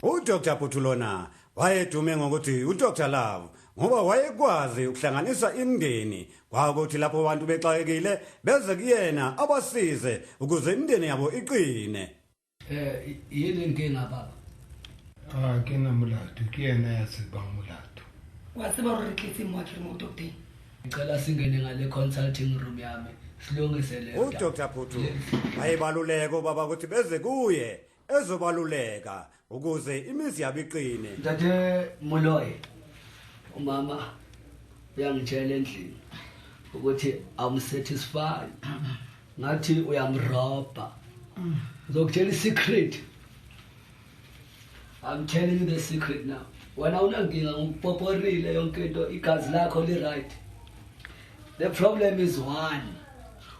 UDr Phuthu lona wayedume ngokuthi uDr Love ngoba wayekwazi ukuhlanganisa imindeni. Kwakuthi lapho abantu bexakekile beze kuyena abasize ukuze imindeni yabo iqine. Yini inkinga, baba? A ke na molato, ke yena ya tsebang molato. Wa tseba gore re tletse mo akere mo docteng. Ngicela singene ngale consulting room yami, silungise le. UDr Phuthu wayebaluleka ubaba ukuthi beze kuye ezobaluleka ukuze imizi yabo iqine. Ntate Moloi, umama uyangitshela endlini ukuthi awumsatisfy, ngathi uyamrobha. Ngizokutshela i-secret. I'm telling you the secret now. Wena unankinga, ngikupoporile yonke into, igazi lakho li-right. The problem is one,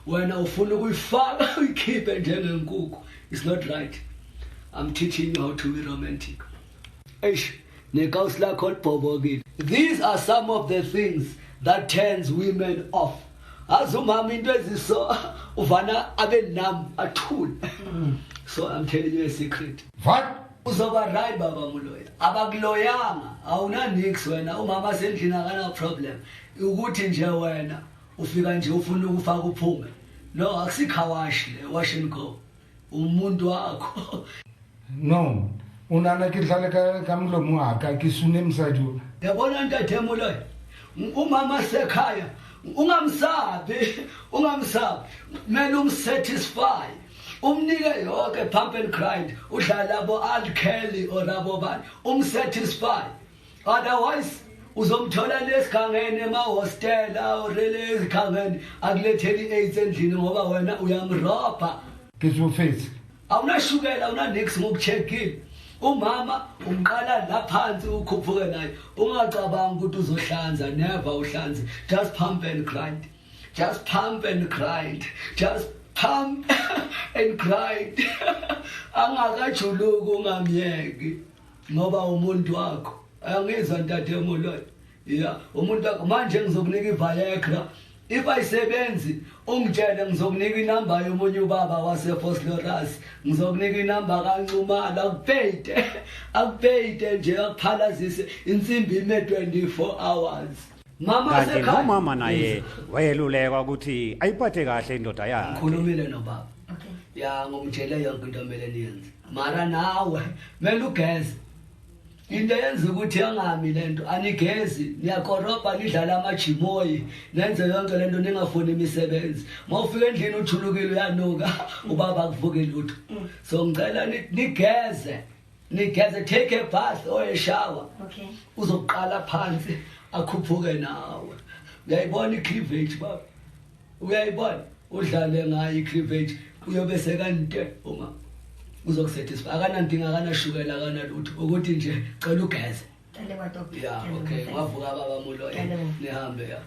wena ufuna ukuyifaka uyikhiphe njengenkukhu. It's not right. I'm teaching you how to be romantic. Eish, nekawusi lakho libhobokile. These are some of the things that turns women off. Azi umama into eziso uvana abe nam athule. So I'm telling you a secret. What? Uzoba right, baba Muloya. Abakuloyanga, awuna nix wena. Umama sendlini akana problem, ukuthi nje wena ufika nje ufuna ukufaka uphume. No, akusi-car wash le, wash and go. Umuntu wakho. No, o nana ke dlale ka molomo wa ka, ke sune mosadi o. Yabona, ntate Muloya, umama sekhaya ungamsabi, ungamsabi. Kumele umsatisfy, umnike yonke, pump and grind, udlala abo R. Kelly or abo bani, umsatisfy. Otherwise uzomthola lesigangeni emahostela or lesigangeni, akuletheli i-AIDS endlini ngoba wena uyamrobha. Ke tsofetse. Awunashukela, awunanix, ngokucheckile. Umama umqala la phansi ukhuphuke naye. Ungacabangi ukuthi uzohlanza, never uhlanze. Just pump and grind, just pump and grind, just pump and grind. Angakajuluki ungamyeki ngoba umuntu wakho. Angizwa, ntate Moloi? Ya, umuntu wakho. Manje ngizokunika iViagra. If ayisebenzi ungitshele, ngizokunika inamba yomunye ubaba waseVosloorus. Ngizokunika inamba kaNxumalo, akupeyite, akupeyite nje, akuphalazise insimbi ime 24 hours. Mama Kanti sekhaya. nomama naye wayelulekwa ukuthi ayiphathe kahle indoda yakhe. Ngikhulumile nobaba. Okay. Ya, ngomtshele yonke into omele niyenze, mara nawe kumele ugeze. Into eyenza ukuthi angami lento, anigezi, niyakorobha, nidlala amajimoyi, nenze yonke lento, ningafuni imisebenzi. Mawufika endlini uthulukile, uyanuka, ubaba akuvuki lutho. So ngicela nigeze, nigeze, take a bath or a shower. Okay. Uzoqala phansi akhuphuke nawe. Uyayibona i-cleavage, baba? Uyayibona? Udlale ngayo i-cleavage, uyobe sekante uma uzokusatisfy. Akanankinga, akanashukela, akanalutho, ukuthi nje cela ugeze. Ke a leboha, doctor. Ya. Ke a leboha. Okay, wavuka, baba Muloya. Ke a leboha. Nihambe, ya.